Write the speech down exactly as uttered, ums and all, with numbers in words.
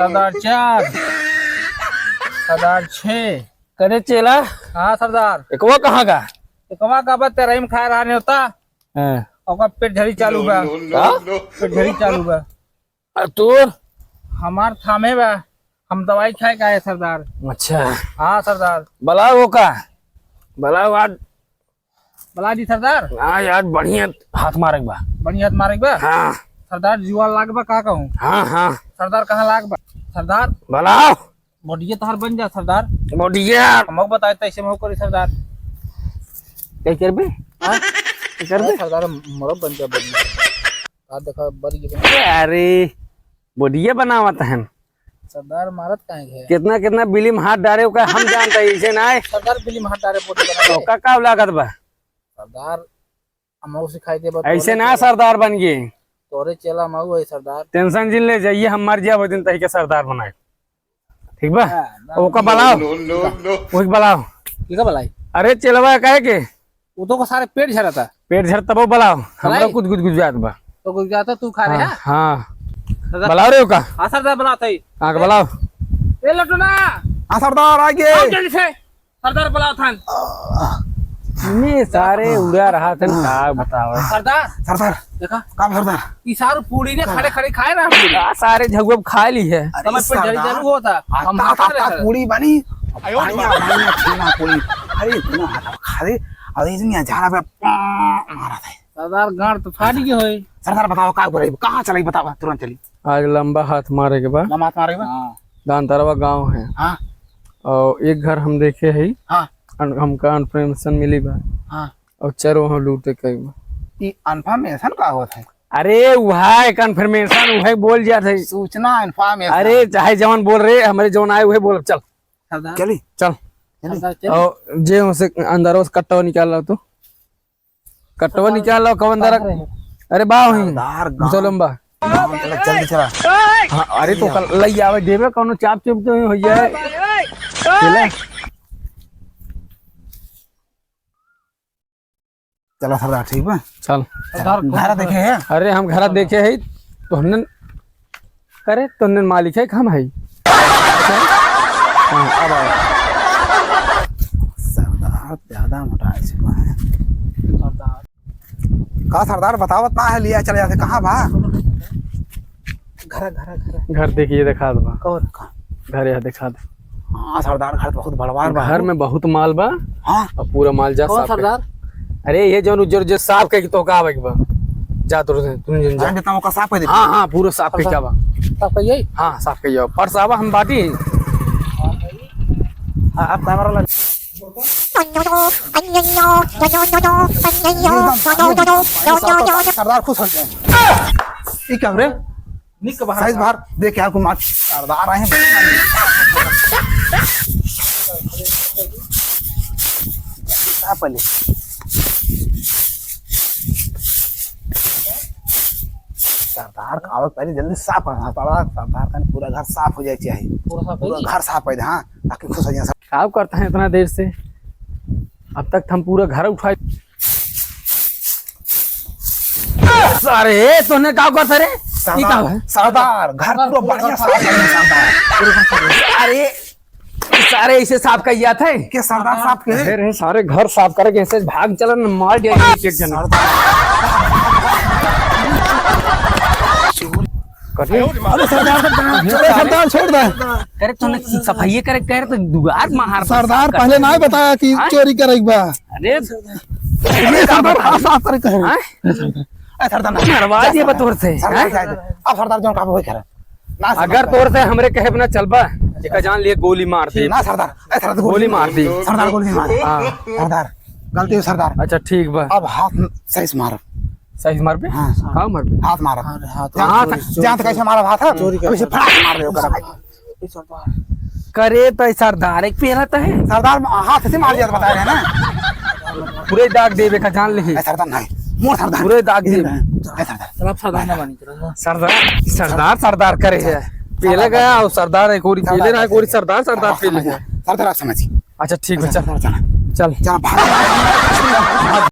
सरदार चार, सरदार छः। करे चेला? हाँ सरदार। एकवा कहाँ का? एकवा का बा, तेरही में खाए रहा नहीं होता। हाँ। ओकर पेट झड़ी चालू बा। का? पेट झड़ी चालू बा। आ तोर? हमार थामे बा, हम दवाई खाए का है सरदार। अच्छा। हाँ सरदार। बुलाओ का, बुलाओ आज। बुला दी सरदार। हाँ यार, बढ़िया हाथ मारे के बा। बढ़िया हाथ मारे के बा? हाँ। सरदार जुआ लाग बा, का कहूँ? हाँ, हाँ। सरदार कहाँ लाग बा? सरदार। बुलाओ। बोडिया तोहार बन जा सरदार। बोडिया। हमको बताए तो ऐसे में करी सरदार। क्या करबे? हाँ? क्या करबे? अरे सरदार, मरो बन जा, बन जा। का देखा, बन गया। अरे, बोडिया बनावत हन। सरदार मारत काहे है? कितना, कितना बिली में हाथ डारे ओका हम जानता ही, इसे ना है। सरदार बिली में हाथ डारे बोडिया बना तो है। का, का लागत बा? सरदार, हमहू सिखाई देबा, ऐसे तोरे ना चेला। सरदार बन गए। तोरे चेला मऊ है सरदार। टेंशन जिन ले जाइए, हम मर जाए वो दिन तही के सरदार बनाए। ठीक बा? हाँ, ना। ओका बुलाओ। No, no, no। ओके बुलाओ। ठीक है बुलाई। अरे चेलवा काहे के? वो तो को सारे पेट झरता। पेट झरता वो बुलाओ। हमरा बुलाई? कुछ गुद गुद जात बा। तो गुद जाता तू खा रहे हाँ, हैं? हाँ। सरदार। बुलाओ रे ओका। हाँ सरदार बुलाते ही। हाँ, बुलाओ। ए लटुना। हाँ सरदार आ गए। आओ जल्दी से। सरदार बुलाओ थान। ने सारे उड़ा रहा था, का बतावे। सरदार, सरदार। देखा? का सरदार? ई सारू पूड़ी ने खड़े खड़े खाए रहा पूड़ी। आ, सारे झगुआ खा ली है। अरे समझ पे सरदार, जरी जरू होता। हम आता, माथा आता रहे। पूड़ी बनी। आयो बढ़िया, बढ़िया छेना पूड़ी। अरे इतना हाथ खा दे। और इतनी झाड़ा पे मारा था। सरदार गांड तो फाड़ गए होए। सरदार बताओ का करे, कहाँ चलाई बताओ, तुरंत चली। आज लंबा हाथ मारे के बा। लंबा हाथ मारे के बा? हाँ। दानतरवा गाँव है। हाँ। और एक घर हम देखे है। हाँ। अन-, हमका इन्फॉर्मेशन मिली बा। हाँ। और चलो वहाँ लूटे कई बा। ई इन्फॉर्मेशन का होत है? अरे वह कन्फर्मेशन वह बोल जात है। सूचना इन्फॉर्मेशन। अरे चाहे जवन बोल रहे, हमरे जवन आए वह बोल। चल। सरदार। चली। चल। चली। सरदार, चल। और जे उसे अंदर से कट्टा निकाल लो तो। कट्टवा निकाल लो, कवन दरा। अरे बा वहीं। सरदार गाँव। चलो बा। गाँव चलो, जल्दी चला। हाँ, अरे तो कल लई आवे देबे, कौनो चाप चुप तो हो जाए। चले। चला सरदार, ठीक बा? चल। सरदार, घर देखे है? अरे हम घर देखे है, तो हमने करे, तोहने मालिक है कि हम है? हाँ, अब आओ। सरदार ज्यादा मोटा है इसको है। सरदार। का सरदार बतावत ना है, लिया चले जाते, कहाँ बा? घर, घर, घर। घर देखिए, दिखा दो। कौन? घर यह दिखा दो। हाँ, सरदार घर बहुत बड़वार बा। घर में बहुत माल बा। हाँ। और पूरा माल जा कौन साफ कर। सरदार? अरे, ये जौन उज्जर उज्जर साफ करके तोहका आवे के बा। जा तोर से, तुम जन जा। अरे, बेटा, ओका साफ कर दे। हाँ, हाँ, पूरा साफ करके आवा। साफ करिए? हाँ, साफ करिए। पर्स आवा, हम बाटी। हाँ, आप कैमरा लगा। एकदम साफ हो, सरदार खुश हो जाए। ये क्या हो रे? निक बाहर साइज बाहर देख के आपको मार सरदार आए हैं। साफ पहले। सरदार का आवत पहले जल्दी साफ करना पड़ा। सरदार का पूरा घर साफ हो जाए चाहिए। पूरा साफ पूरा होई? घर साफ पहले, हाँ, ताकि खुश हो जाए सब। साफ करता है इतना देर से, अब तक हम पूरा घर उठाए। सारे, ए, तोहने का करता रे? ई का है? सरदार, घर पूरा बढ़िया साफ करना सरदार। अरे, सारे ऐसे साफ कइया थे। के सरदार साफ के? अरे, सारे घर साफ करके ऐसे भाग चलन मार दिया एक, एक जन। सरदार। कथी? अरे सरदार, सरदार छोड़ दे। अरे तूने सफाई करे, करे तो दुआर मार सरदार पहले ना बताया कि हाँ? चोरी करे बा। अरे, ये सरदार, हाँ, साफ करे कहे। हाँ? ए, सरदार, ना। मरवा दिए बा तोर से, सरदार, हैं? जाए दे। अब सरदार जौन काम वही करे। ना, सरदार, अगर तोर से हमरे कहे बिना चलबा, एका जान लिए गोली मार दे। ना, सरदार। ए, सरदार, गोली मार दी। सरदार, गोली मार। हाँ। सरदार, गलती हो, सरदार। अच्छा, ठीक बा। अब हाथ सही से मार। सही से मार बे? हाँ। का मार बे? हाथ मार। अरे, हाथ, हाथ, हाथ, चोरी, जान तो चोरी। कैसे मारा हाथ? चोरी वैसे कैसे? फटाक से मार दे ओकरा। ए सरदार। करे तो सरदार एक पेला तो है। सरदार हाथ से मार दिया तो बता रहे हैं ना। पूरे दाग देवे का जान ले। ए सरदार नहीं, मोर सरदार। पूरे दाग देवे। ए सरदार। चल, अब सरदार ना बनी, चल। सरदार, सरदार, सरदार करे है। पेला गया और सरदार एक ओरी पेले रहा, एक ओरी सरदार, सरदार पेले है। सरदार आप समझी। अच्छा ठीक है, चल। सरदार चला। चल। चल भाग।